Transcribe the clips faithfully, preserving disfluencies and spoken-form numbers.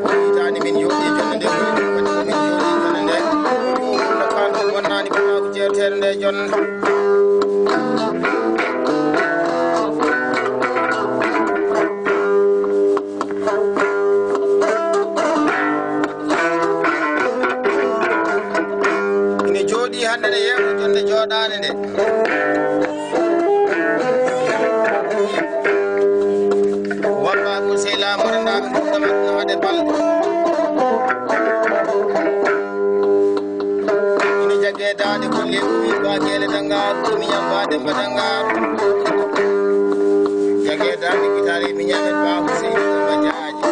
Woni hitaande min jooɗii jonde nde, woni ɗum kadi ko min jooɗii jonde nde. Ko ɗum ko kanko wonnaani ko kanko jeerteere nde jonde. Ine jooɗii hannde ne yeewta jonde jooɗaande nde. Wamma ko sey laamu renndaaɓe ɗum ɗamat no waɗe balɗe. Ine jagge daande ko leeɓu wi ba geele danngaar, ko miñam ba demba danngaar. Jagge daande gitaare miñam en ba ko sey ɗum ba jaaji.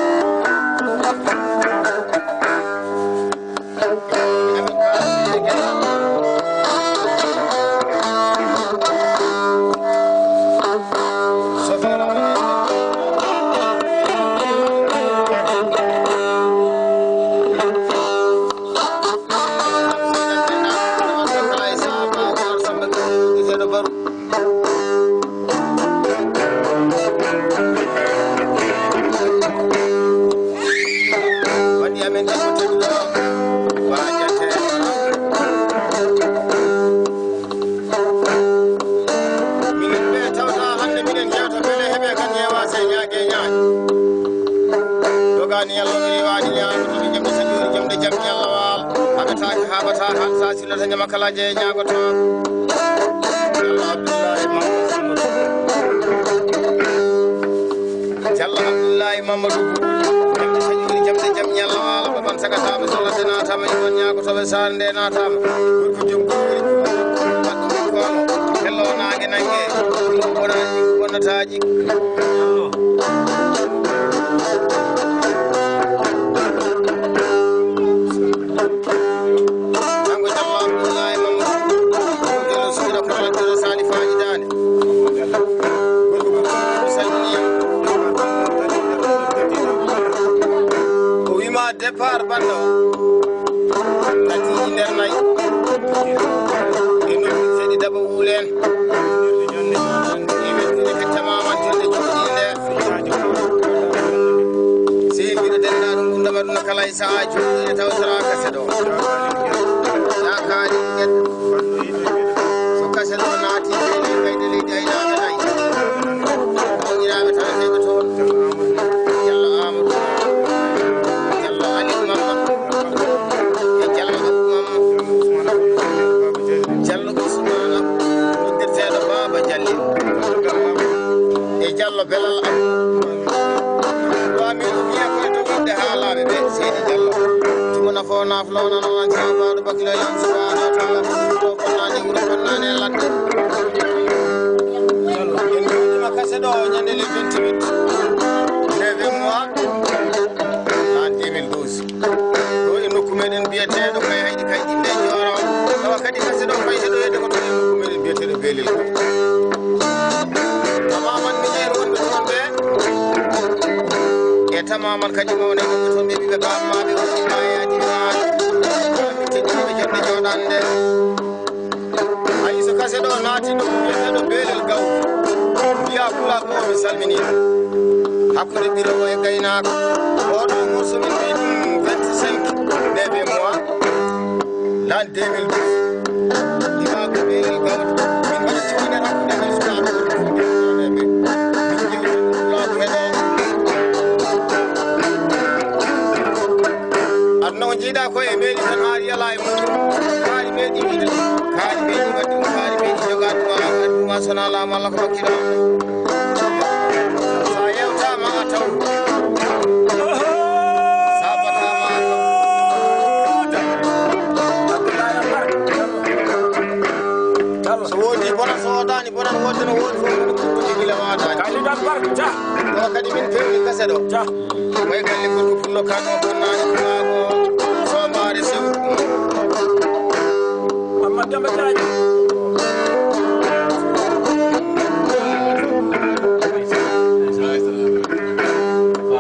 Waɗi amen debbo tedduɗo, waajante. Minen ɓe tawta hannde minen jewta bele heɓe kan yewa sey ñaage ñaage. Dogani Yallah mi riwani ñaami tigi jamde saƴoori jamde jam Yallah waal. Haɓetaaki haɓata han sa sillata ñama kala jeye ñaagoto. Yallah Abdullahi Mamma Sammata. Jallo Abdullahi Mamadou. Jamɗe sañuuri jamɗe jam ñalla waalo ko ban saga taɓa sala de natama iwon ñaago toɓe sare nde natama. Gorko jom gori. Baɗɗo kono. Hello nange nange. Bonaaji bonataaji. Kanko Jallo Abdullahi Mamadou. Gorko jelo suura ko raddata sali faaji dande. Gorko ɓurɗo salmini. O wima départ banndo. Tati nder nayi. E nokku seɗi daba wulen. E weltini fettama man jonde joɗi nde. Sey mbiɗo denna ɗum gundam aduna kala e sahaa joɗi e tawtoraka seɗo. Yakari. So kase ɗo naati, ɓe kayde leydi aynaaɓe nayi. Woniraaɓe tan heɓe toon. Jallo Amadou. Jallo Aliou Mamma. E Jallo Abou Mamma. Jallo Ousmane Abou. Noddirteeɗo Baaba Jalli. E Jallo Belal Abou. Wa min wiya koye to winde haalaaɓe ɓe, Seydi Jallo. Tuma nafo naflo nano an sabaɗo bakilo yan subhanahu wa ta'ala. Ko nani wuro ko nani ladde. En jooɗima kase ɗo ñande le vingt-huit neuvième mois en deux mille douze. Ɗo e nokku meɗen biyeteeɗo Kay Hayɗi Kay Ɗinde Jooro. Tawa kadi kase ɗo fayde ɗo hedde ko to e nokku meɗen biyeteeɗo Belel. Tamaman mi ƴeer wonɓe toon ɓe. E tamaman kadi mawne wonɓe toon ɓe ɓiɓɓe bammaɓe wonɓe mayaji maɗi. Tedduɓe jonde joɗande. Ayi so kase ɗo naati ɗo wiyeteeɗo Belel Gaw. Mbiya pula ko mi salmini. Hakkunde ɓirowo e gaynaako. Oɗo morso min mbi ɗum vingt-cinq neuvième mois. L'an deux mille douze. Imaako Belel Gaw. Min mbaɗa cukalel hakkunde men sukaaɓe. Min jewti pula ko heɗo. Aduna o jiiɗa ko e meɗi tan haari yala e muɗum. Kaari meɗi wiɗa. Kaari meɗi waɗi ɗum. Kaari meɗi joga ɗum. Ala ɗum a sona laamu Allah ko wakkilo. Sa yewtama a taw. Sa batama a taw. So wodi bona so wodani. Wonan wonde no woodi fof, woodi ko ɗum gila waɗaani. Kalidan Barka, ja. Ɗo kadi min pewni kase ɗo. Ja. Koye galle ko ɗum pullo kan o bonnaani ko maago. Soombaare sew. Amma Demba Jaaji.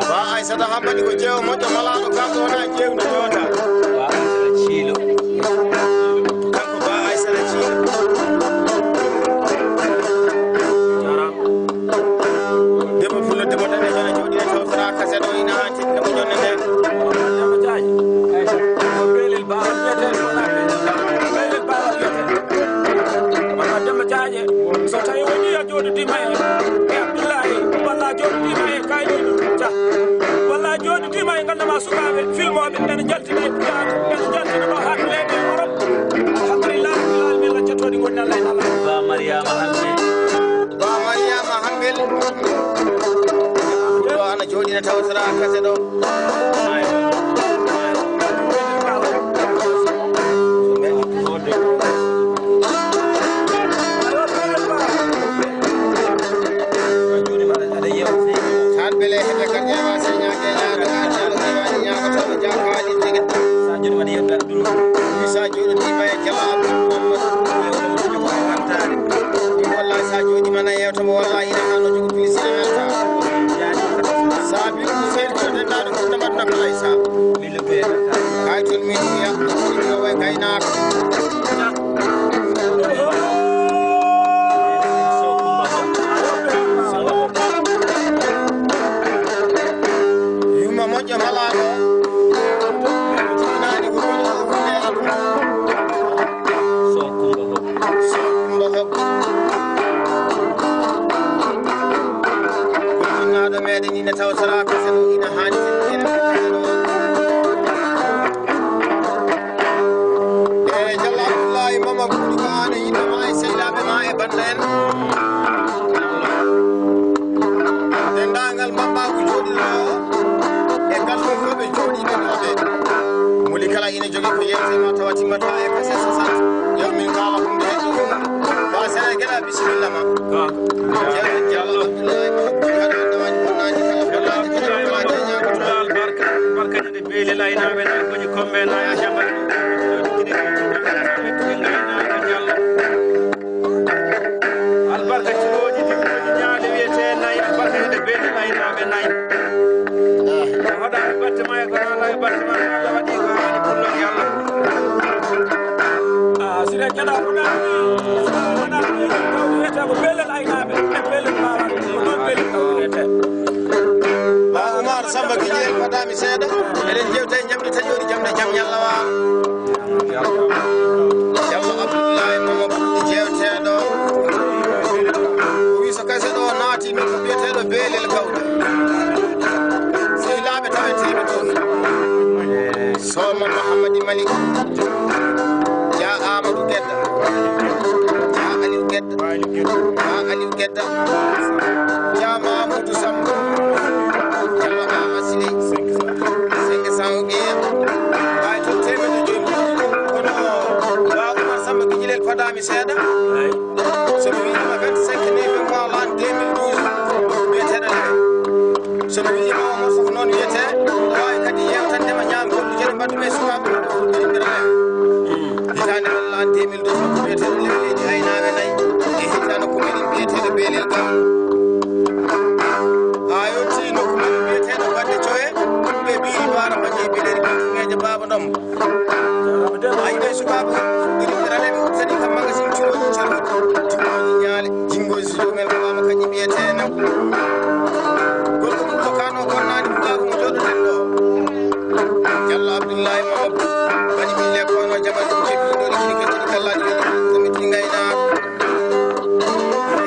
Ba Aysata Hammadi ko jeewo moƴƴo malaaɗo, kanko wona jeewndo joota. Ba Aysata Ciilo. Kanko Ba Aysata Ciilo. Debbo pullo, debbo danejo ne jooɗi e tawtora kase ɗo ina hanti. Ima e gandama sukaaɓe filmooɓe ɓen jaltina e pulaar, ɓen jaltina ɗo haa leeɓe Europe. Alhamdulillahi rabbil alamin, la cettoɗi gonni Allah en Allah. Ba Mariama Hammet. Ba Mariama Hambel. Ɗo ana jooɗina tawtora kase ɗo. Tan bele hede karƴe wa se ñaage ñaage ñaage ñaage ñaage to jakaali tigi. Sa joni waɗi yewta dum. Sa joni di bay jala Muhammad. Wallahi sa joni mana yewta mo wallahi ina hano jogo police ina halta. Sa bi ko sel to de na dum na madna kala isa. Kaytul min ya ko way kaynaako. Yumma moƴƴo malaaɗo. Naani ko ɗum ɗo ɗum ɗe alɗum. So kumba hokku. So kumba hokku. Ko jinnaɗo meɗen ina tawtora kase ɗo ina haani ina kase ɗo. E Jalla Abdullahi Mama Kuuɗi ko aan e yimɓe ma e sehilaaɓe ma e bannda en. Denndaangal Mambaagu jooɗiiɗo o e galɗo fof ɓe jooɗiiɓe ɗo ɓe. Muli kala ina jogii ko yeewte ma tawa timmata e kase soixante. Yo min kaala hunde hedde ɗum. Ba Sénégal a bisimilla ma. Jalla Abdullahi Mama Kuuɗi haɗa dawaaji bonnaaji kala bonnaaji kala bonnaaji e ñaagoto. Albarka, albarka. Beelel aynaaɓe nayi, koñi kombe nayi, a jamba. Albarka cilooji diwooji ñaale wiyete nayi, albarka hede beelel aynaaɓe nayi. Ko hoɗaaɓe batte ma e ko naalaɓe batte ma, Allah waɗi ko haani pullo e Allah. Ah, sire keɗa ko naani, ko naani, ko wiyete ko beelel aynaaɓe, e beelel maara, ko noon beelel kaw wiyete. Ba Umar Samba Gijel fadami seeɗa. Eɗen jewta e jamɗe taƴooɗi jamɗe jam ñalla wa. Yalla Abdullahi Mama Buuɗi jewteeɗo. O wi so kase ɗo naati men ko biyeteeɗo Beelel Gawda. Sehilaaɓe taweteeɓe toon. Sooma Mahamadi Malik. Ja Amadou Gedda. Ja Aliou Gedda. Ja Aliou Gedda. Ja Mamoudou Samb. Ja Mama Sile. Cinq cents o ɓiye. Ay to teemeɗe joyi. Kono Ba Oumar Samba Gijilel fadami seeɗa. Sono wiima vingt-cinq novembre l'an deux mille douze. Biyeteeɗo Lewe. Sono wiima o morso ko noon wiyetee. Ɗo waawi kadi yewtandema ñaam goɗɗo jere mbaɗɗo ɓe sukaaɓe. Hitaande walla an deux mille douze ko biyeteeɗo Lewe leydi aynaaɓe nayi. E hitaande ko minen biyeteeɗo Beelel Gam. Haa yotti nokku men biyeteeɗo Badde Coye. Ɓe biiri baara mbaɗi biɗeri ɓe tungeeje Baaba Ɗom. Ay ɓe sukaaɓe fuɗɗiri ɓe raɗe ɓe uddani kam magasin curoji caroji. Curoji ñaale. Jingoji jumel ko wama kañi mbiyetee naw. Gorko ɗum ko kano ko naani ko gaagu mo jooɗoɗen ɗo. Jallo Abdullahi Mamadou. Waɗi min le kono jamal ɗum ke ɗum ɗo ɗi kiri kecci ɗi kallaji ɗi ɗum ko mi tinga ina.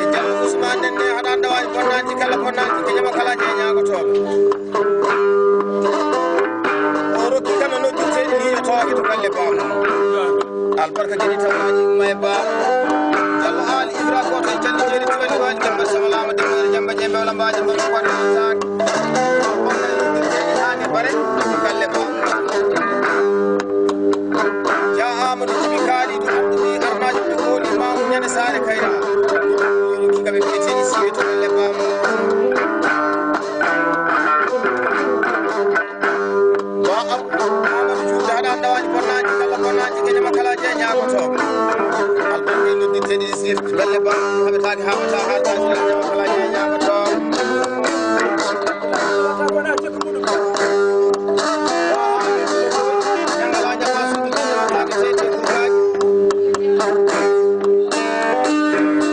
E Jallo Ousmane nden ne haɗa anda waɗi bonnaaji kala bonnaaji ke jama kala je ñaagotooɓe. O rokki kano noddirteeɗi liiñotooɓe to galle baamum. Albarka geni tawaaji umma e baaba. Jallo aali Ibra gooto e calli jeeri tiwali waali jambat sama laama demmoore jamba je mbewla mbaaja mbal ko waɗi saak. Albarka noddirteeɗi haami bare to galle baamum. Ja Amadou Jibi Kaalidu Abdou Arnaajo ɓe kooli maamu ñande saare kayra. Rokki kaɓe biyeteeɗi siwe to galle baamum. Wa Amadou Juuta haɗa dawaaji bonnaaji kala bonnaaji kene ma kala je ñaagoto. Albarka noddirteeɗi sir belle ba haɓe taaki haɓata haɓata kala je ñaagoto.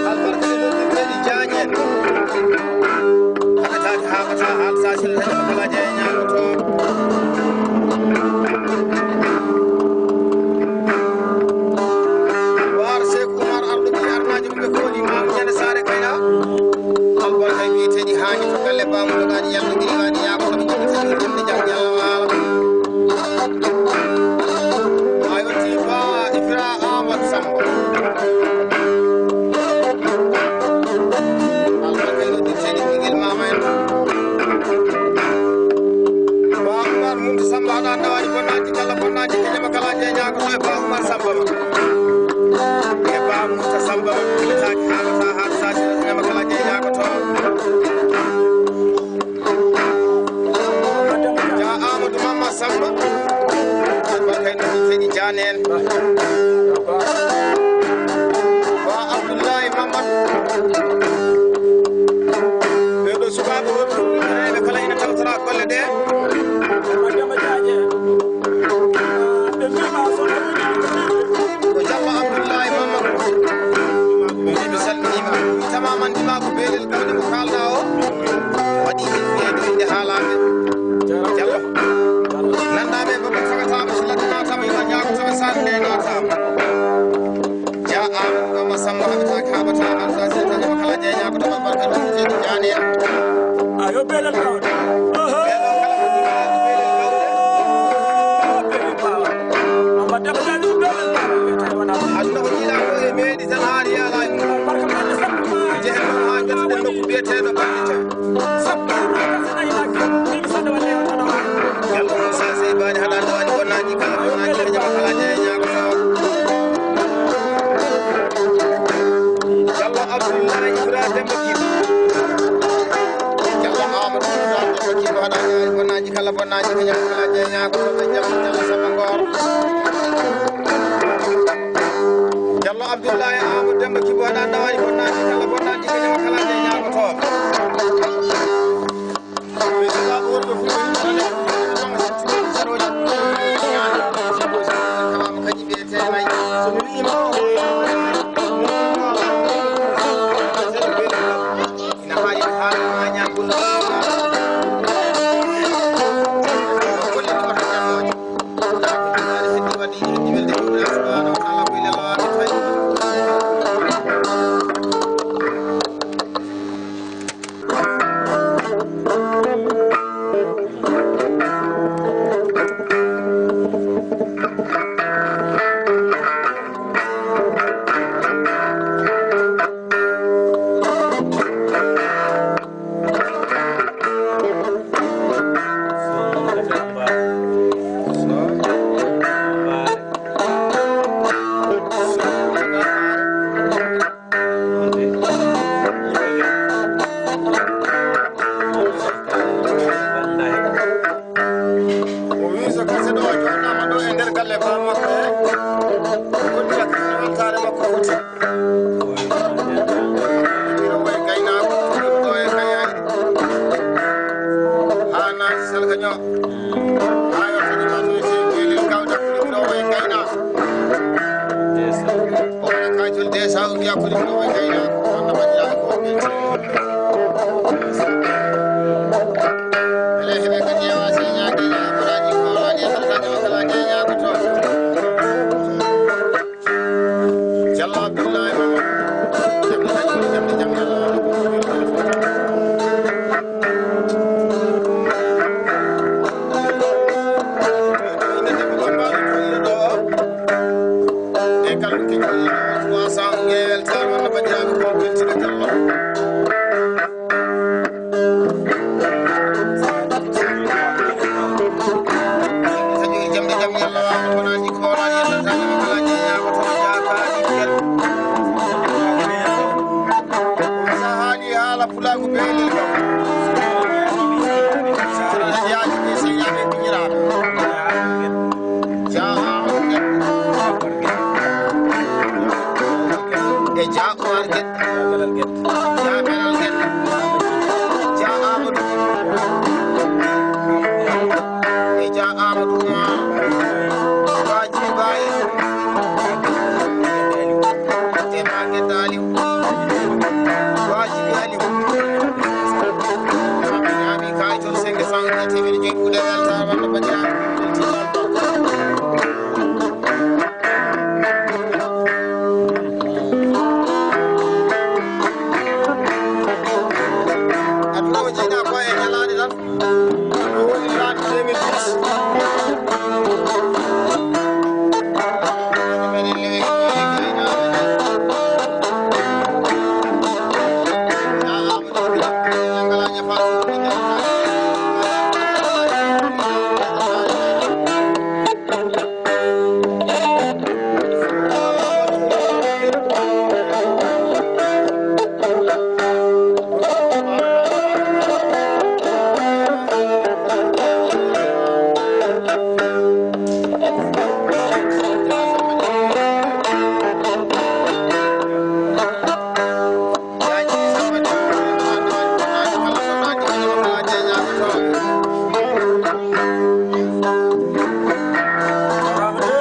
Albarka noddirteeɗi jaañen. Haɓataake haaɓata, haalta sila taƴa ko kala jeeya ñaagoto. Waar Seeku Umar Arɗo ɓii arnaajo ɓe kooli maamu ñande saare kayna. Albarka e Aɗa anda waɗi bonnaaji kala bonnaaji, kadi ma kala jeeñaago to e Ba Umar Samba ma. E Ba Moussa Samba ma, taaki haala sa haala sa sila, kadi ma kala jeeñaago to. Ja Amadou Mama Samba. Barkay no seɗi jaanen. Ba Abdoulaye Mamadou. Ɓeeɗo sukaaɓe wonɓe ɓe kala ina tawtora golle ɗe. Ko Jallo Abdoulaye Mamadou. Mi salminiima. Tamaman ndima ko beelel gawni mo kaalɗa o. Waɗi ɓeeɗo inde haalaaɓe. Jallo. Nanndaa ɓe baba tagataama so ladde naataama yo ñaago tawa saan nde naataama. Ja Amadou Mama Samba haɓataake haɓataama, sa sirtani mo kala jeeñaago to barka ɗum jeeɗi jaaniya. Ayo belal gawɗo. Oho. Belal gawɗo. Amma debbo dani belal gawɗo. Aduna ko jiiɗa ko e meeɗi tan haali yaala e mum. Barka ɗum sappo. Jehen ɗon haa ƴettuɗen nokku biyeteeɗo Bandita. Yalla Moussa Sey Bani haɗa ɗo waɗi bonnaaji kala bonnaaji kala jama kala jeeya ñaago sawa. Yalla Abdoulaye Ibrahima Demba Kiba. Yalla Amadou Ibrahima Demba Kiba haɗa ɗo waɗi bonnaaji kala bonnaaji kala jama kala jeeya ñaago sawa. Jam jam sama ngor. Jallo Abdoulaye Amadou Demba Kibo haɗa nawani bonnaaji kala bonnaaji kala kala nde ñaagotooɓe. Ɓe suɓaaɓe worɓe fof ko yimɓe ɗon, ɗon ko sarooji. Kala mo kañum ɓe teenay. So mi wiima o, ina haali ko haala ma ñaagol. Golle ɗum wata jannooje. O wii so gasi ɗo, o jooɗaama ɗo e nder galle baa makko he. O hoddira kadi weltaare makko foti. Ɗiɗo wayi gaynaako, ɗiɗo e gayaari. Haa naati salkaño. Haa yo kadi ma to e tew welel gawda, ɗiɗo wayi gaynaako. O waɗa kayitol de sa o wiya ko ɗiɗo wayi gaynaako. Wonno waɗiraaka ko. Ele heɓe ko ƴeewa se ñaagi ñaagoraaji ko waɗi e salkaño kala de ñaagoto. Jallo Abdoulaye Mama. Jamɗe, jamɗe, jamɗe, jamɗe. E kala ko trois cents ngel tan wonno banndiraaɓe ko beltiiɓe Jallo. Pulaagu beelel kam. Sara yaaji ɓe seyaaɓe miñiraaɓe. Jaa Amadou Guet. E Jaa Oumar Guet. Jaa Belal Guet. Jaa Amadou. E Jaa Amadou Oumar. Waaji Baye. E Maguette Aliou. Waaji Aliou. Ñaami kayitol cinq cent e teemedde joyi kuuɗe weltaare walla banndiraaɓe. Aduna o jeyɗa ko e ñalaande tan. O woni laana deux mille dix.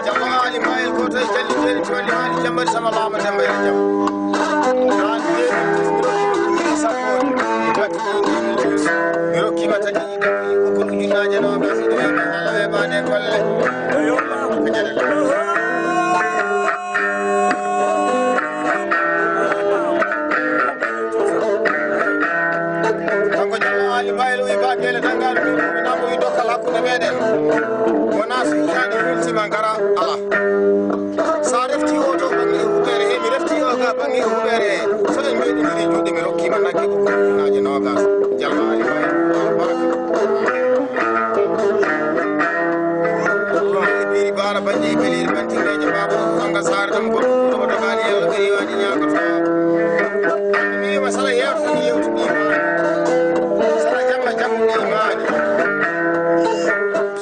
Jamba Ali Mayel ko to e Jalli Jeeri Tolli Haali Jambari Sama Lama Demba Yero Jam. An de mi rokkima tati ɗiɗi ɗiɗi ko ujunnaaje noogas e ɗiɗi ñalawma e baane golle. Kanko Jallo Ali Baylo wi ba gele dangal mi mi namo wi dokkal hakkunde meɗen. Wona so hitaande weltima ngara ala. Sa refti o to bangi huɓere he mi refti o ga bangi huɓere he. So en mbeɗi miri juuɗe mi rokkima nagge ko ujunnaaje noogas. Jallo Ali Baylo. Baraka. Biri bara banje beliri bantingeje baba anga sar dam ko ko dogani yalla biri wani nyaka to. Ni masala yewtu ni yewtu ni mani. Sala jamma jamma ni mani.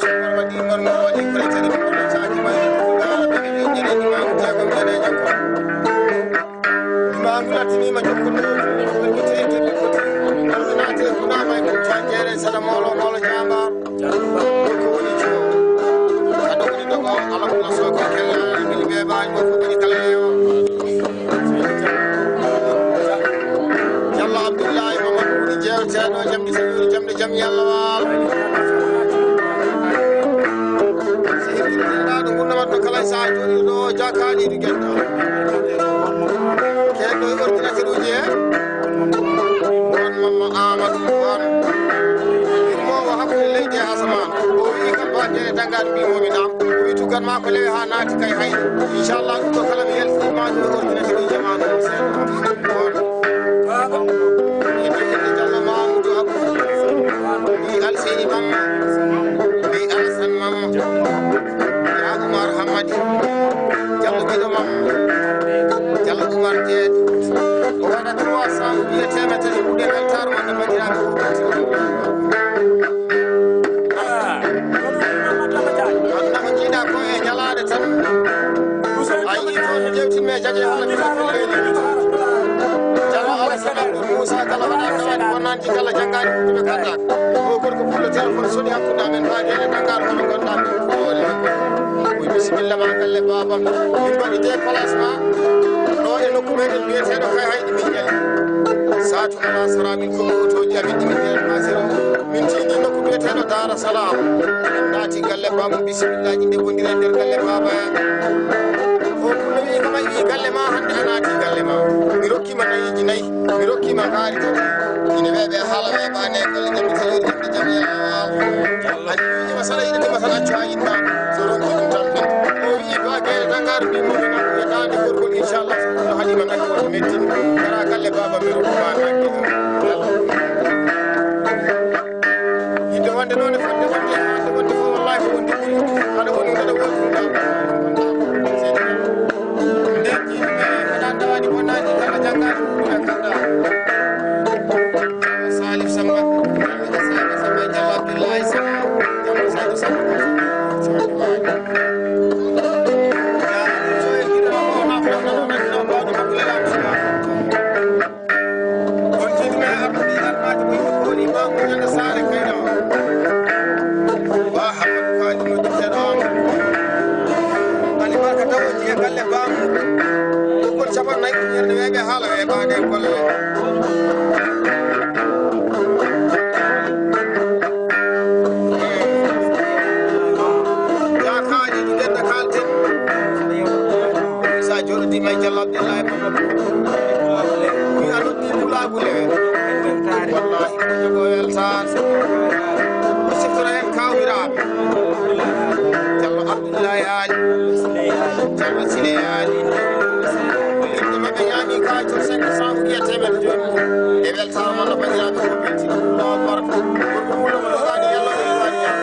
Sokor wadi mon mo wadi kretani ko na saki mani ko gala biri ni ni ni mani jago mene jago. Imamu latinima jokkude ko ɓe ɓe foti. Ordinateur ko nama e ko janjere sala molo molo jamba. Ko woni jo. Kado woni dogo ala ko so ko kella ni be ba ko ko ni kala yo. Yalla Abdullahi Mamadou woni jewteɗo jamdi so woni jamde jam yalla wal. Sehil ɗo gurnama ɗo kala sa joni ɗo jakani ɗo getta. Keɗo e ordinateur uji he. On Mamma Amadou on. Yurmowo hakkunde leydi e asaman. O wi kam ba jere dangade mbimomi nam. O wi tuggan ma ko lewe ha naati kay hay. Inchallah ɗum ɗo kala mi yalti ma ɗum e ordinateur uji ma ɗum seeɗa. On. Ɓe inde Jallo Mamoudou Abou. Ɓii Alseyni Mamma. Ɓii Alassane Mamma. Ya Oumar Hammadi. Jallo giɗo Mamma. Jallo Oumar Jeeɗi. O waɗa trois cents ou bien teemedere kuɗe weltaare wonde banndiraaɓe fof. Aduna ko jiiɗa ko e ñalaade tan. A yii toon jewtinmi e jaje hala fila fila e leydi. Jalo Alassane Abdou Moussa kala waɗa kawani wonanti kala janngaani ɗum ɓe kadda. O gorko pullo téléphone soni hakkunde amen haa gere Dakar hono gonɗa. Ko bisimilla ma galle baba. Min mbaɗi déplacement. Ɗo e nokku meɗen mbiyeteɗo kay hayɗi min ñali. Satu ala sara min ko otoji amin ɗi min ñali ma zéro. Min tiiɗi nokku biyeteɗo Dara Salam. En naati galle baba bisimillaji nde wondira e nder galle baba. O pullo wi kama wi galle ma hande a naati galle ma. Mi rokkima nayiji nayi. Mi rokkima kaari tati. Ine weeɓe haala weeɓaani e golle jam, mi tawi jam, mi jam, yalla waal. Andi wiide masala yiɗi ɗum, masala accu haa yiɗma. So ronki ɗum tan, tan. O wi'i, ba geere Dakar, mbi mo, mi nan, e daande gorgol, inchallah, so ɗum haɗima nagge, wonde mettin. Gara galle baaba, mi rokkuma nagge. Yidde wonde noon e fodde wonde e haalde wonde fof, wallahi ko wonde ɓuri. Aɗa woni, aɗa woni ɗum ɗa. Nden jiiɗi ɓe, ko ɗan tawani bonnaaji kala janngaani ɗum e kala. Salif Samba, Samba Samba, Jallo Abdullahi Samba, Jallo Sadio Samba. On jiɗi men artude armaaji ko yimɓe kooni ma ko ñande saare kayra. Wa Hammadu Faali no ɗum teɗo am. Ali Barka taw o jiya galle baamu. Ɓoggol capanɗe nayi ko ñande weeɓe haala weeɓaade e golle. Yaakaaji ɗi ɓen no kaalten. Sa jooɗodiima e Jallo Abdullahi Bono. Wi a noddi pulaagu le. Wallahi ko jogo weltaare. O siftora en kawiraaɓe. Jallo Abdullahi Ali. Jallo Sile Ali. Yimɓe maɓɓe ñaami kay to cinq cents ou bien teemedde jowi. E weltaare mon no banndiraaɓe fof belti. Allahu akbar. Gorko wullo mo ɗo waɗi yalla o waɗi yalla.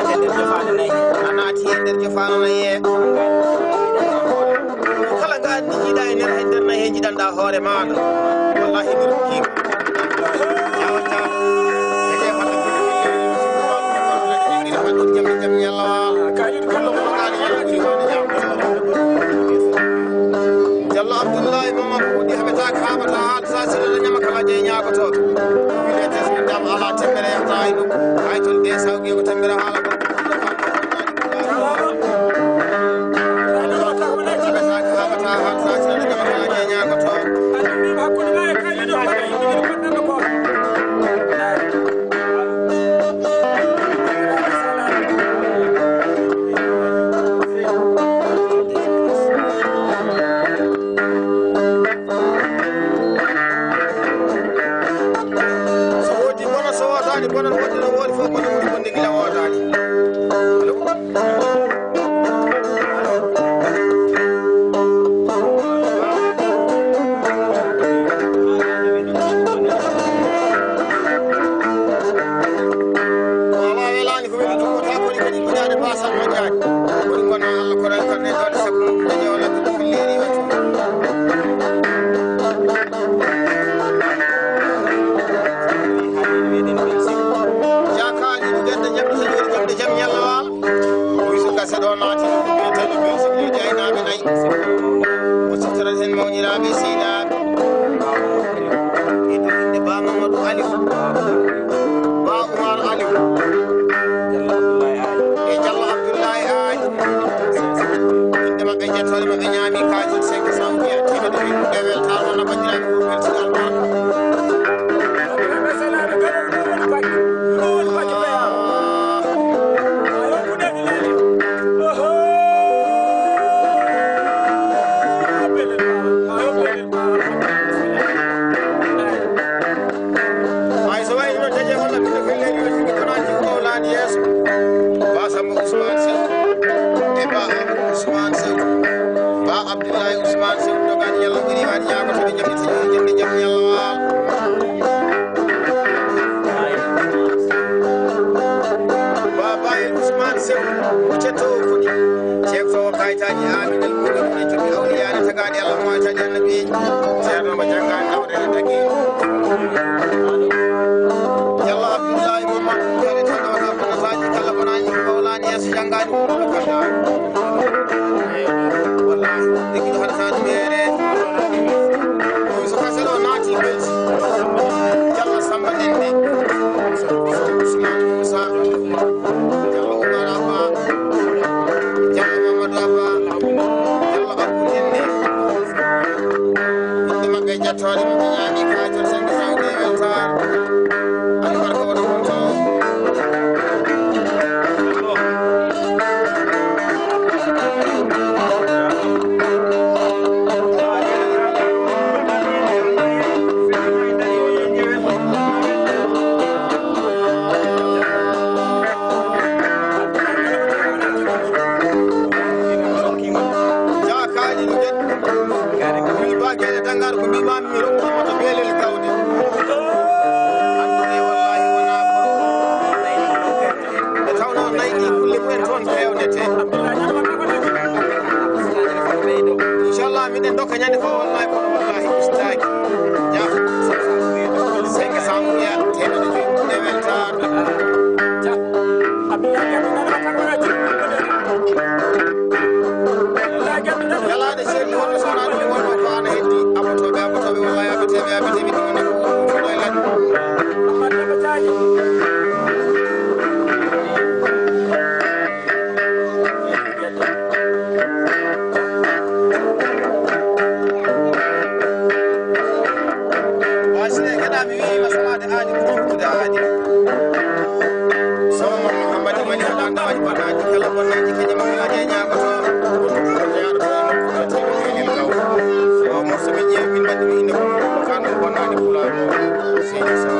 naati e nder jofaano nayi he. A naati e nder jofaano nayi he. Kala ngaari ndi njiiɗa e nder, hay nder nayi he njiɗanɗa hoore maaɗa. Wallahi mi rokkiima. Yawta. Ede fata fata fata. Jam jam yalla. Kayit kullo mo ngaari yalla. Jallo Abdullahi Mama Kuudi haɓetaaka haaɓata haalata sira la ñama kala jey ñaagotooɗo. Wiɗete so dam ala tembere yahta ay ɗum. Ay tol de sawge ko tembere haala ko. Haɓetaaka haaɓata haalata sira la ñama kala jey ñaagotooɗo. So woodi bona, so woodaani bona, woodi no woodi fof bona, woodi bonde gila woodaani. Yalla Abdullahi Muhammad, kadi tan ɗo wata bonnataaji, kala bonaani ko wowlaani yeeso janngaani ko ɗum ko kadi. Wallahi, ɗigguɗo haɗata ɗum heere. Ɗum so kase ɗo naati belsi. Yalla Samba Nenne. Ousmane Moussa. Yalla Oumar Abba. Yalla Mamadou Abba. Yalla Abdou Nenne. Inde maɓɓe, ƴettoore maɓɓe ñaami kaajol, senngo sawde e weltaare. Alibarka woni wonto. Jaa kaali no ƴetti. Min ba geɗe dangar ko mbimaami mi rokku moto beelel gawde. Andude wallahi wona ko. E tawno nayi ɗi kulle mumen toon peewnete. Inchallah miɗen dokka ñande fof wallahi kono wallahi ustaaki. Jaa. Seke samuya temeɗe joyi ɗe weltaare. Yalaade ceerno wonno so wonaa ɗum wonno ko ana heddi abotooɓe, abotooɓe walla yaabeteeɓe, yaabeteeɓe ɗum woni ko ɗum ɗo e ladde. Wasine keɗa mi wiima salaade aadi ko ɗum ɗuuɗa aadi. Somo Mouhammad Mali haɗa ndawaji bataji kala bonnaaji kañum ma aje ñaagoto. Yaɗo to e nokku to teɓe lelel gaw. O morso min ƴeewi min mbaɗi mi inde ko kan o bonnaani pulaar o. Seydi Sow.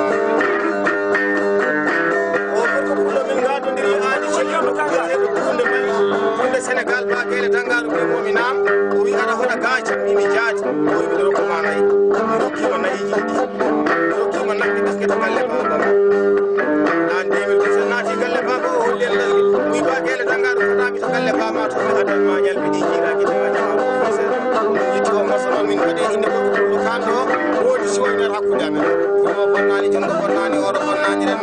O gorko pullo min ngadodiri aadi ceerno biyeteeɗo Kuunde Mali. Kuunde Sénégal ba geele tanngaɗo ɓe momi naam. O wi aɗa hoɗa gaaci mimi jaati. O wi miɗo rokko ma nayi. Mi rokkiima nayiji ɗiɗi. Mi rokkiima nagge bisket galle baaba. An deux mille dix-sept naati galle baaba o holli en lalle. Wi ba geele tanngaɗo fotaami to galle baaba to mi adan ma ñalɓe ɗi jiiraaki tawa tawa ko seeɗa. Yettu o morso noon min mbaɗi inde ko ko kanɗo woodi si wayno hakkunde amen. Ko bonnaani junngo bonnaani oro bonnaani ren.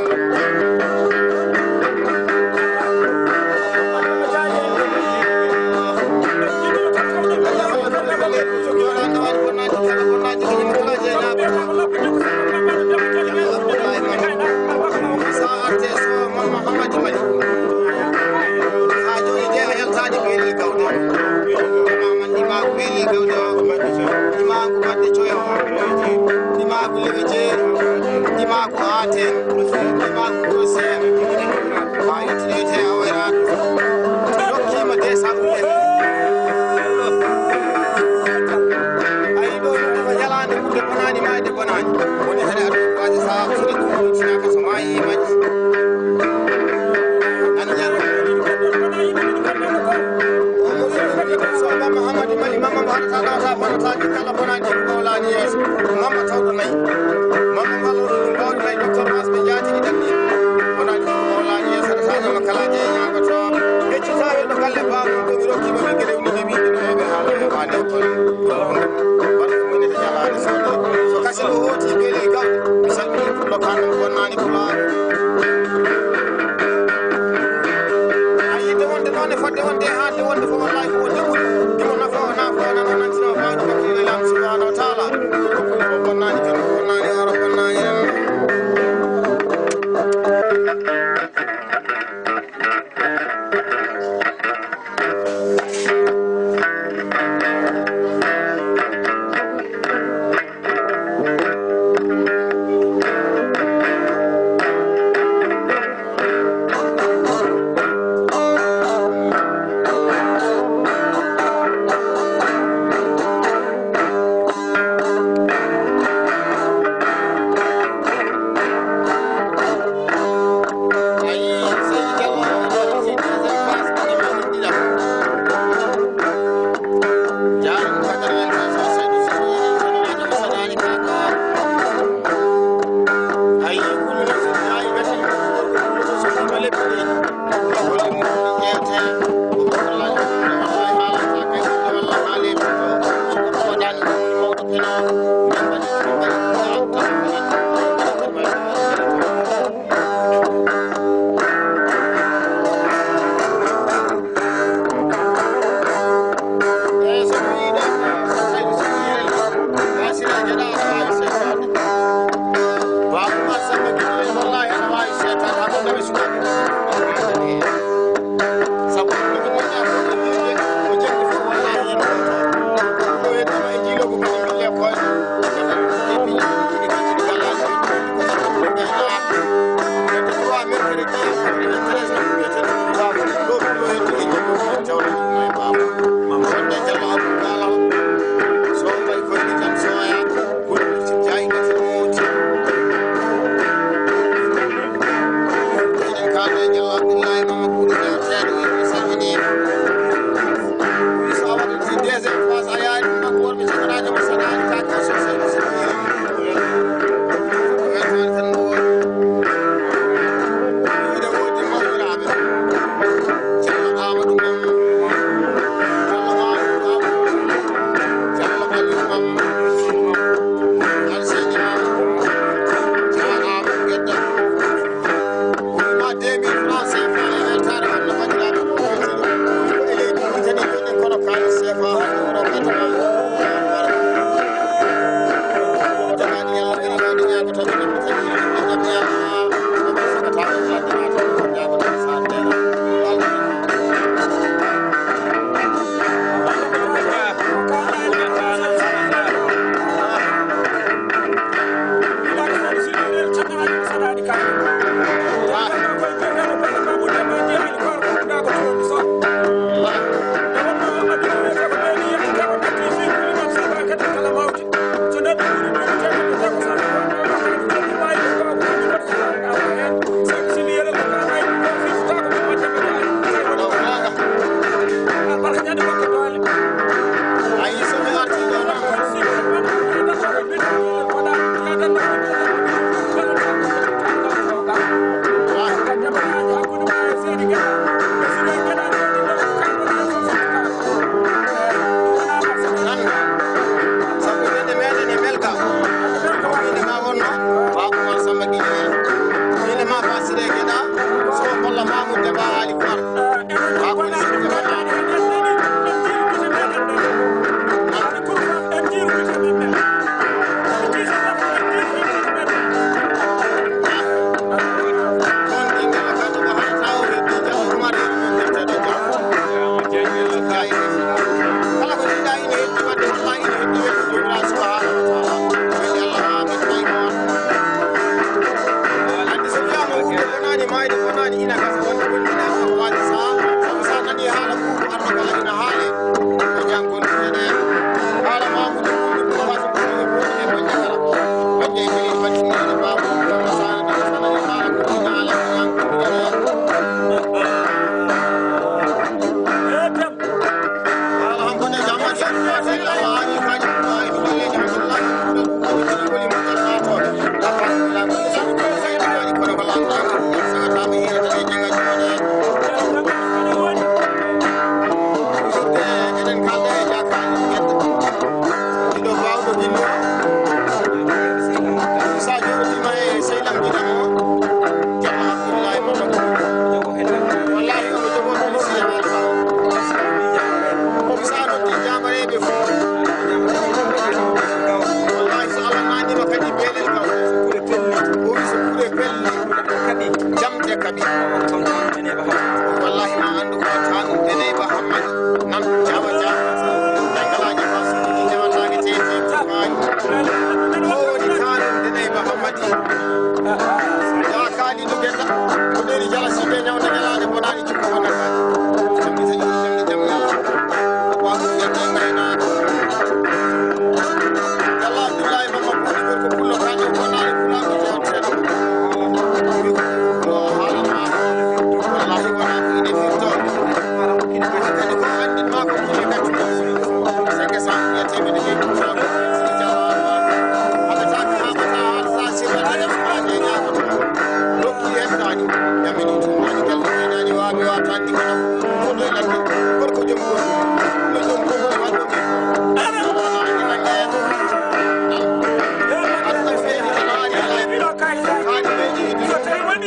Ndimaagu lewe jeeri, ndimaagu aaten, ndimaagu gosen. Haa yettoyte Aweera, rokkiima deux cent mille. Ayi ɗo yimɓe ko yalaande ɓurde bonaani, maayde bonaani. Woni hade aduna waaji sahaa so ɗi ɗum ɗum tinaka so maayi majji. Nani jaro. Soxna Mouhamadou Mali, Mama Mbaye, haɗata ɗo, sa bonata, kala bonaani, ko wowlaani yeeso. Mama tawɗo nayi. Mama Mbaye, ɗum mbawde nayi, docteur Mas, ɓe njaatigi ɗam ni. Bonaani, ko wowlaani yeeso, haɗata ñama kala jeeya ñaagoto. Ɓe cita welɗo galle baamu, ko mi rokki mo, ɓe gere woni heɓi, no heɓe haala, heɓaani e kole. Barka mo ene jalaani soɗo. So kasi ɗo hooti, beeli gawde. Mi salmini pullo kan, bonnaani pulaar. A yiɗde wonde noon e fodde wonde e haalde wonde fof, wallahi ko wonde ɓuri. Himo nafa o nafa o nana nantino baawɗo bakkilo e Laamu subhanahu wa taala. Ko bonnaani kadi, ko bonnaani oro, bonnaani ren. Sabu nande meɗen e Melka. Inde ma wonno Ba Umar Samba Guinée. Inde ma Ba Siré Guéda. Sow Kolla Mamoud Deba Ali Kouar. Ba ko ni sirri ma. Ɗon ɓinngel ganduɗo hono tawo heddi Jalo Umar, en ɗon defte ɗo Jalo. Kala ko jiɗɗa ina heddi wadde, wallahi ina heddi, heddi Joomiraaɗo subhanahu wa taala. Heddi Allah ha min tawi mo on. Andi so wiyama hunde bonani, mayde bonani, ina gasa wonde wonde na ko wadi sa, sabu sa nani haala ko arno kala ina haale. Ko jangol ene haala Mamoudou Koudou Boubacar Koudou e Koudou e Bandiagara. Bandi e Khalil Bandiagara Babou Koudou Masana Dara Sana e haala ko ina haala ko jangol ene. Haala hanko ne jam. Wallahi, omo jogoo ɗum si e Alfa. Ko misaano ɗi jaamareeɓe fof. Wallahi, so Allah naanima kadi beelel kam. O wi so kure pelli. Jamɗe kaɓi. Wallahi, ma anndu ko taanum Deneyba Hammadi. Nan jaaba jaaba. Ay kala jaaba suuɗi jawataake teete. Ko woni taanum Deneyba Hammadi. Yaa kaalidu gella. Ko ɗeeri jala si ɓe ñawna ñalaade bonaani. Rokki yettaani, yamini tuumaani, galle ɓeynaani, waawi waataani, kono ko ɗo e ladde, gorko jom gorko, ɗo jom gorko, waɗɗo mi. Aduna feewi, ala, ala, ala, ala, ala, ala, ala, ala, ala, ala,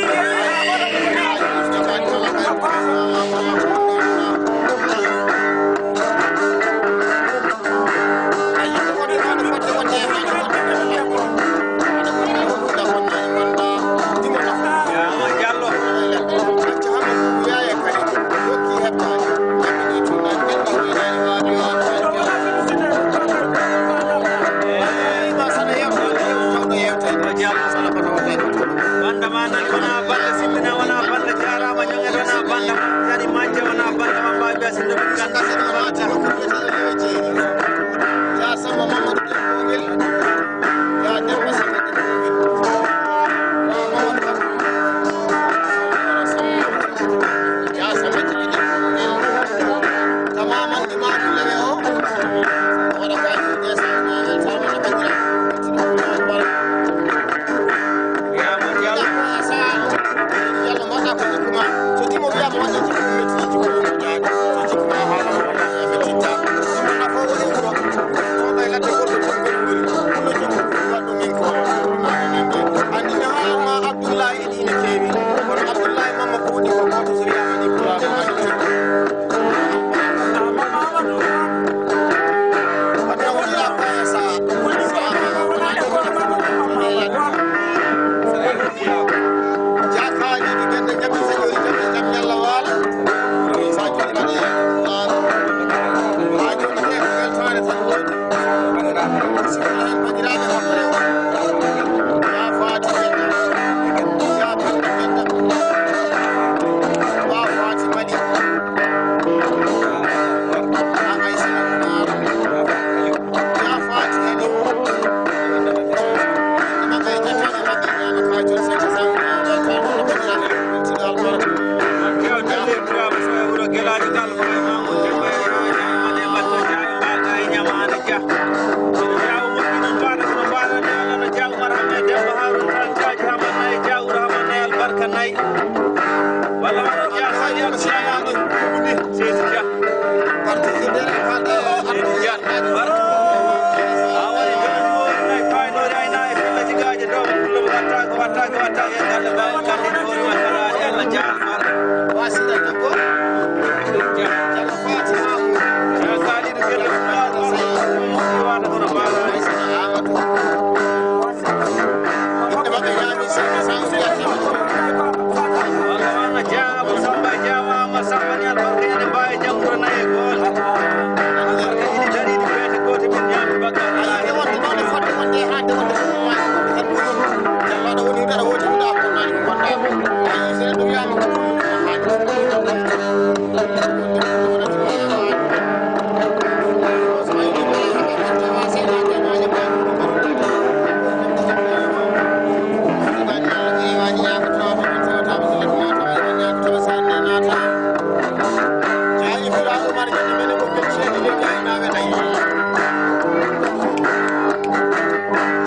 Banda ma nani wona banda simmina wona banda jarama ñoŋen wona banda ma yani manje wona banda ma mbawi ɓe sinno ɓe ganda. Ya Samba Mamadou Dembogel. Ya Demba Samba Dembogel. Ya Mamadou Abdou. Ya Samba Dembogel. Tamaman.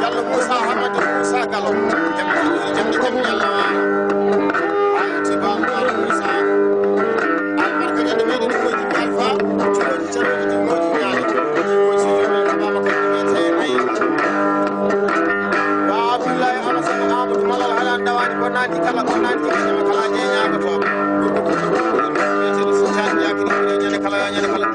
Jallo Moussa Hamadi Moussa Gallo, jamɗe jamɗe jamɗe Allah waala. Hayti Baba Moussa. Albarka ñande meɗen ko jikko Alfa, jikkoji caroji jikkoji ñaale, jikkoji jomi Baba Kadi ɓe tey nayi. Ba Abdoulaye Alassane Amadou Malal Halan Dawani bonnani kala bonnani jikkoji kala jeñaga to. Ñande kala ñande kala.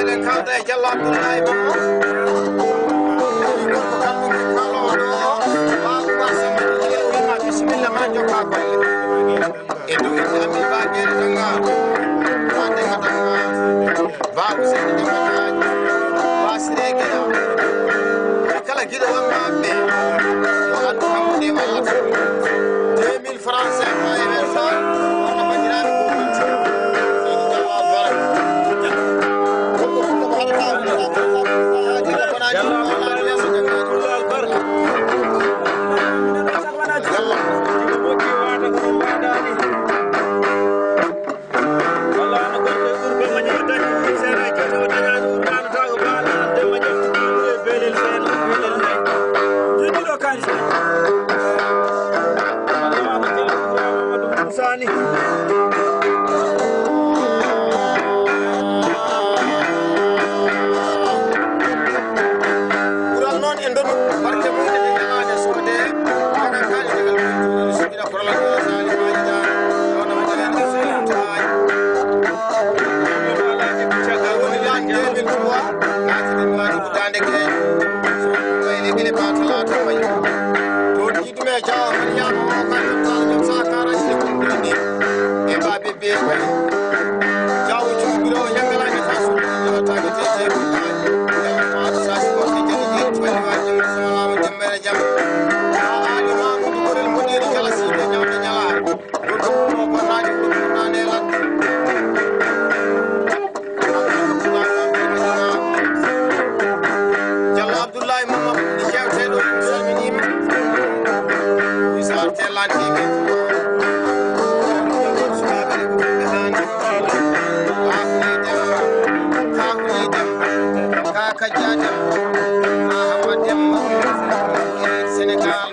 Eɗen kawta e Jallo Abdullahi Mamma. Gorko kalluɗo kaloowo ɗo, Baaba Umar Samba Jigel, wima bisimilla ma, jokka golle. E dow inde Amin Ba Gere Tanga, Ba Demba Tanga, Ba Ousseynou Demba Tanga, Ba Siré Gueye. Kala giɗo wonno maɓɓe, yo anndu kanko nde wallata. Deux mille francs C F A e weer tan, wonno banndiraaɓe ko wonti. Seydi Diallo Albarka. Ko ko fuɗɗo ko haɗata, Diallo Albarka. Diallo. Walla wano gorko e ɓurgol mo ñaw dañi seeɗa, jooɗi o dañaani, o ɗaanotaako, ba ɗaanande mo ƴefti ɗum e beelel seeɗa, beelel nayi. Jooɗiiɗo kaalis. Walla wano Ceerno Ibrahima Mamadou Moussa ni. Ɓural noon e ndonu, barke mum e ñalaande suuɗe, daga kaali daga suuɗe, suuɗe. Jam. Haa aali maamudu gorel moƴƴere kala siiɓe ñawde ñalaare. Gorko ɗum o bonnaaji ɗum bonnaa nde ladde. Jallo Abdullahi Mamma Ɓulli Jewteeɗo, mi salminiima. Wi Sarr telantiiɓe. Sukaaɓe rewɓe ɓe haani. Haa huli Demba. Haa huli Demba. Kaa Kajja Demba. Haa Hamma Demba. Senegal.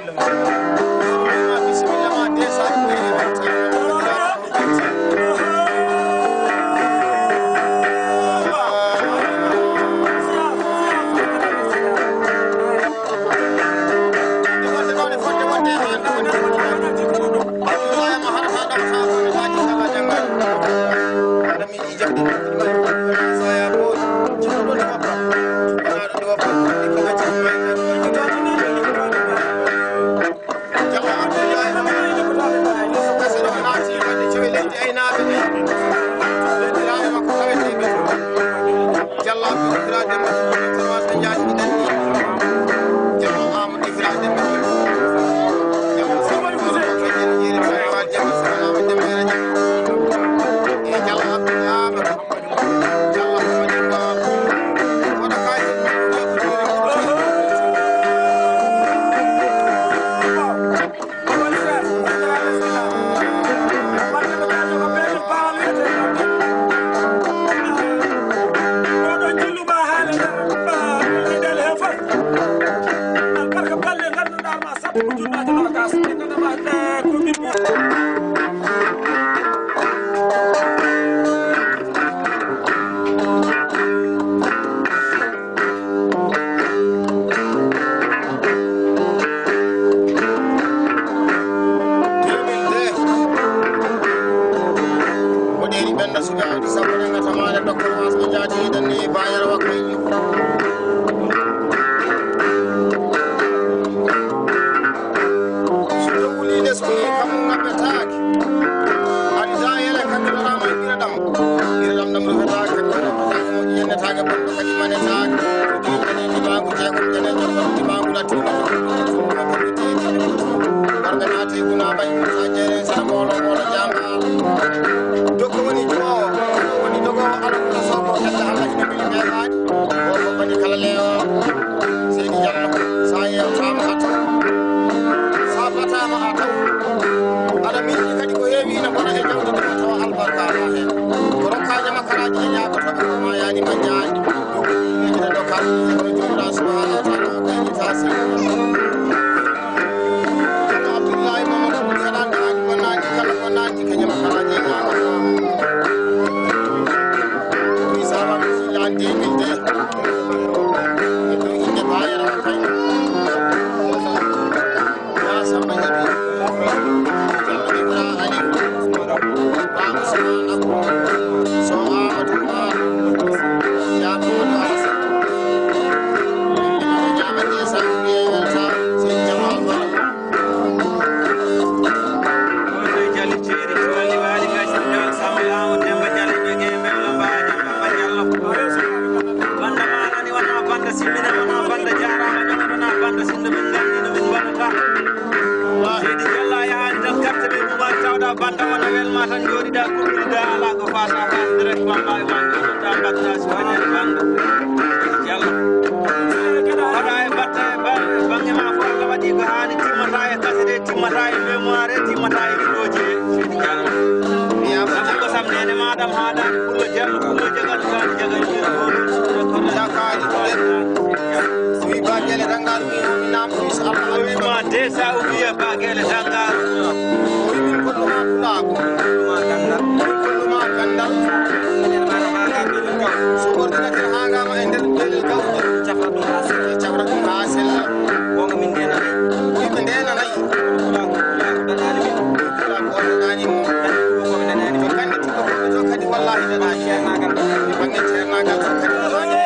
Suɓe awdi sappo e ngatamaare Doktor Wasɓe Jaati, eɗen ni Bayero Wakkayyo. So ɗo wuli nde so wuli kam ngabbetaake. Ari dayele kam ɗo rama ɓira ɗam. Ɓira ɗam ɗam rufetaake. Yennetaake bonɗo kadi manetaake. Ɗum kadi ɗimaagu jeegom jene jokkon ɗimaagu latti. Warɓe naati guna bay sa jeere sa molo molo jama. Dokko woni joo, woni dogo, ala ko soko kala Allah ina bili be waɗi. Ko ko woni kala lewo. Seydi Jallo, sa yewtama a taw. Sa batama a taw. Aɗa miiji kadi ko heewi ina bona e jawdi ndi tawa albarka ala hen. Ko rokkaji makkaraji e ñaagotoɓe ko ma yani ma ñaani. Ɗum ko yimɓe ina doka, kono jooɗa subhanahu wa taala o gaynita seydi. Ceerno Abdullahi Mamadou Wuli aɗa andi haaju ko nangi kala ko nangi ko ñama kala je ñaama. Wi sawa mi sila deux mille deux. E ɗo inde Bayero kay. Ya Samba Ñabi. Jallo Ibra Ali. Ba Usman Abu. So Amadou Ba. Ya Mamadou Alassane. Ñaama je sa wiye welta. Seydi Jamal Bala. Seydi Jallo a yahaani tan carte ɓe ɗuma tawɗa banda wona welma tan jooɗiɗa kulɓiɗa ala ko fasa fas directement mbawi wonde ɗa mbatta si wañani banda. Seydi Jallo. Waɗa e batte ba-, bange ma fof Allah waɗi ko haani timmata e kase ɗe, timmata e mémoire, timmata e vidéoji ɗe. Seydi Jallo. Sabu ko sam nene ma ɗam haɗani pullo Jallo, pullo jagal, jagal, jagal, jagal. Jakaani. Wi Ba Gele Dangal, wi, wi, naam, wi, so Allah wi ma de sa o wiya Ba Gele Dangal. O wi min kollu ma pulaagu. Min kollu ma gandal. So ordinateur hangama e nder belel gawƴe. Cafra ɗum ha sella. Cafra ɗum ha sella. Wonga min ndenanay. Wi ɓe ndenanay. Pulaagu, pulaagu, ɗaɗani min. Pulaagu, ɗaɗani mo. Ko ndenani min. Ko kanni tigi ko to kadi wallahi ɗaɗani. Ceernagal. Bange ceernagal to kadi wallahi.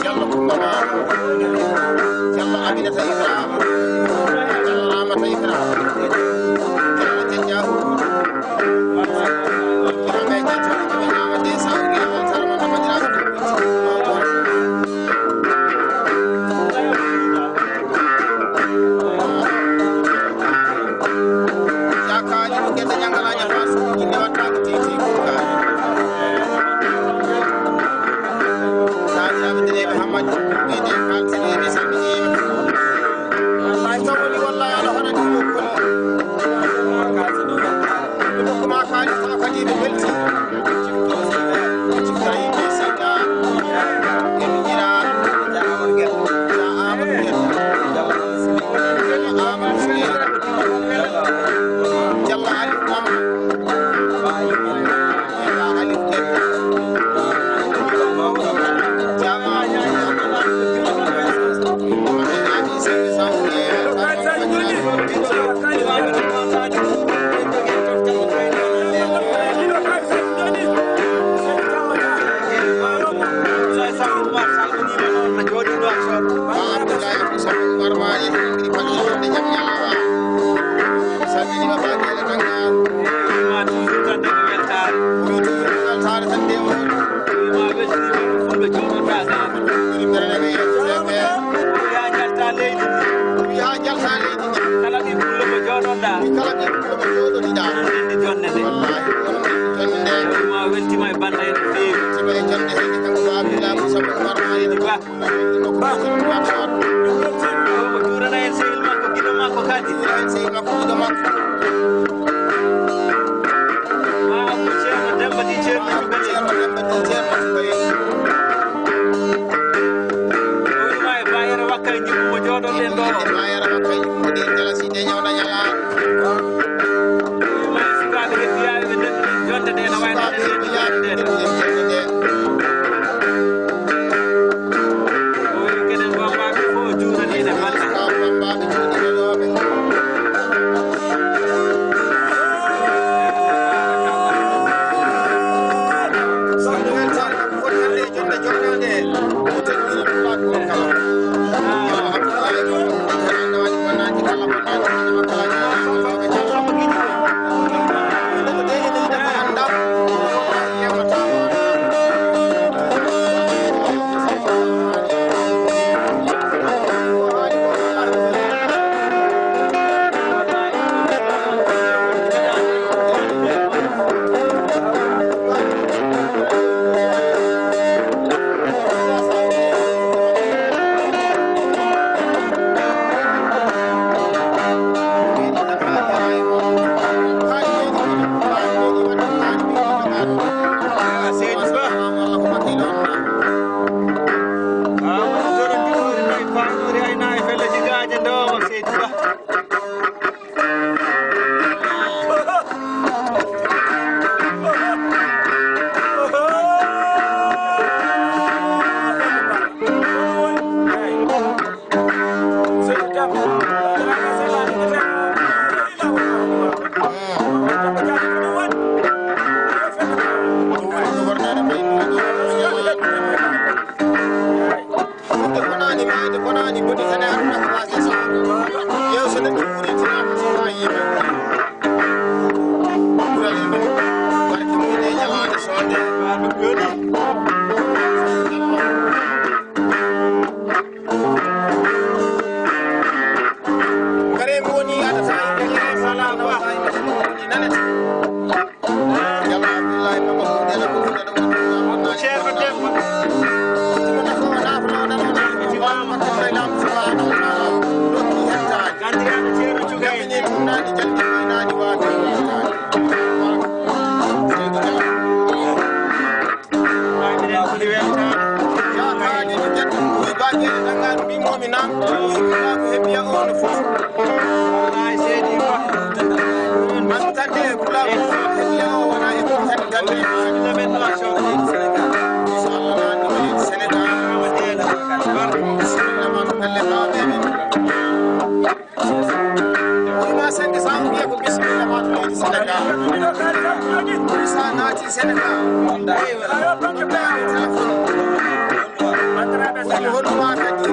Jallo Kumba Maaro, Jallo Aminata Ibrahima, Jallo Ramata Ibrahima, Jallo Jajjaaru. Yaakaari ko gese ñangalaaje faa suuji ne watta ko titi ko kaari. Kaari aɓe dine ɓe Hammadi ɓe de kaltini ɓe salmini ɓe. Ay tawoni wallahi ala hono ɗi ko koni. Ɓe dokkuma kaalis taw kadi ɓe welti. Kala ɓiɓɓe pullo mo jooɗonɗaa. Kala ɓiɓɓe pullo mo jooɗonɗaa. Ndenndi jonde nde. Wallaahi, wallaahi, jonde nde. Woni ma weltima e banda en no feewi. Weltima e jonde hannde kanko Ba Abdoulaye Moussa Ba Marma. Seydi Ba. Ba. Ba. Ba. Ba. O juurana en sehil makko, giɗo makko, Kadi. Haa ko Ceerno Demba Di Ceerno Cukalel. O wima e Bayero Wakkay Jumbo mo jooɗoɗen ɗo. Bayero Wakkay Jumbo ɗi jala si de ñawna ñala. O wima e sukaaɓe hebbiyaaɓe ɓe ndendeten jonde ɗe no wayno ɗen jonde ɗe. Ɓe konaani maayde, konaani boni kane aruna ko waasde so. Yeew so neɗɗo wuuri, tinaaka so haa yimɓe. Ɓural yimɓe. Barke mum e ñalaande soode. Kare mi woni adata yimɓe, kare mi wala, wala yimɓe, mi woni nanata. Ceerno Demba. Ganndiraaɗo Ceerno Cugay. Wallaahi seydi Ba. Mami tande pulaaɓe fof kadi yawo wona e fof kadi tande. Inchallah nani Sénégal. Bisimilla ma to pelle baɓe men. Wima cinq cent wiye ko bisimilla ma to leydi Sénégal. Sa naati Sénégal. Téléphone. Woni honɗuma kadi?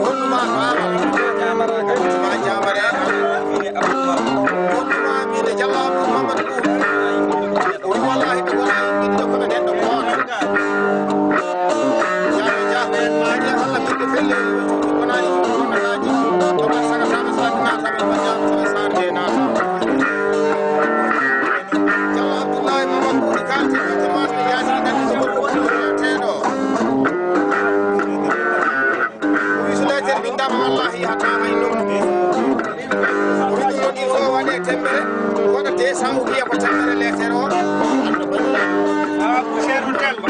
Honɗuma Baaba? Honɗuma Jaamare? Honɗuma Amina Jallo Abdou Mamadou Ɗum? O wi, "Wallaahi, mi wonaa e ɓiɗɗo, kono neɗɗo gooto." Jaaɓe, jaaɓe, maaje Allah ɓiɗɗo felle, o wi, "Wonaa e ɓiɗɗo, kono naaji." To ɓe sagataama, sagataama, to ɓe sagataama, to ɓe sagataama. Ceerno Abdullahi Mamadou Koulibaly, Koulibaly, Yaasin, Kadi, Umar, Koulibaly, teeɗo. O wi, so leetere winndaama, wallaahi, yahataa hay nokku. O wi, ɗum woni, so waɗee temmbere, waɗa deux cents, o wiya ko temmbere leetere o. Ah, ko Ceerno Demba.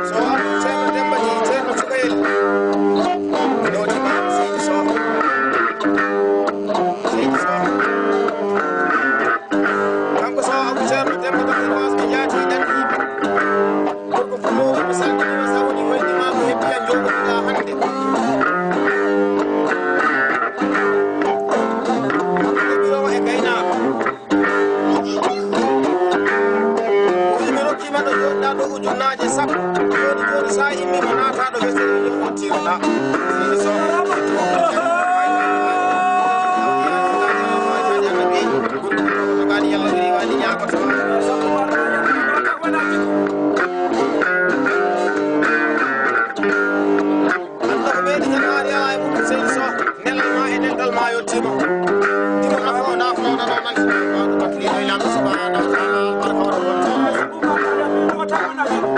So Ceerno Demba jeyi Ceerno Cukalel. Nooti ma Seydi Soh. Seydi Soh. Kanko Soh Abou Ceerno Demba Bakir Baas ɓe jaati ɗaɗɗiiɓe. Gorko Fulooɓe, mi salminiima, sawni hoyni ma ko heddi a jooɗoɗaa hannde. Ɓe ɓirowo e gaynaako. O wi, mi rokkiima ɗo jooɗɗaa ɗo ujunnaaje sappo. Jooni, jooni, so a immii mo naataa ɗo wesere, yo on tiiroɗaa. Seydi Soh. Yalla riiwaani ñaagoto. Allah ko ɓeydi tan haali alaa e mum, Seydi Soh, nelal ma e dental ma yettiima. Timo nafo, nafo, nafo, nafo, nafo, nafo, nafo, nafo, nafo, nafo, nafo, nafo, nafo, nafo, nafo, nafo,